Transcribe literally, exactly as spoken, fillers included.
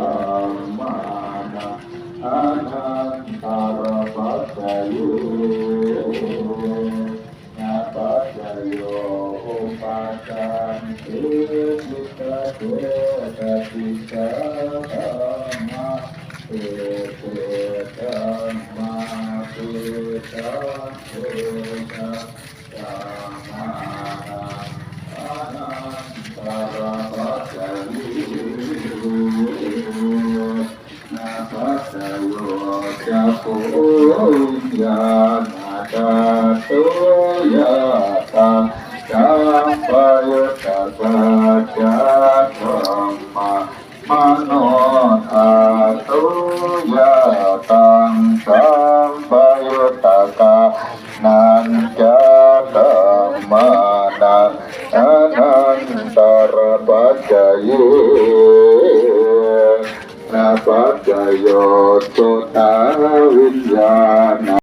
dhammānaṃ anantarapaccayo, na paccayo uppajjati. Iti taṃ vedati: sā dhammā, ete dhammā, petāmokkhaṃ dhammānaṃ anantarapaccayo, na paccayo ca bhuññā, na cātuyyā taṃ sampayuttakā ca dhammā, mano cātuyyā taṃ sampayuttakānañca dhammānaṃ anantarapaccayo, na paccayo sotaviññāṇaṃ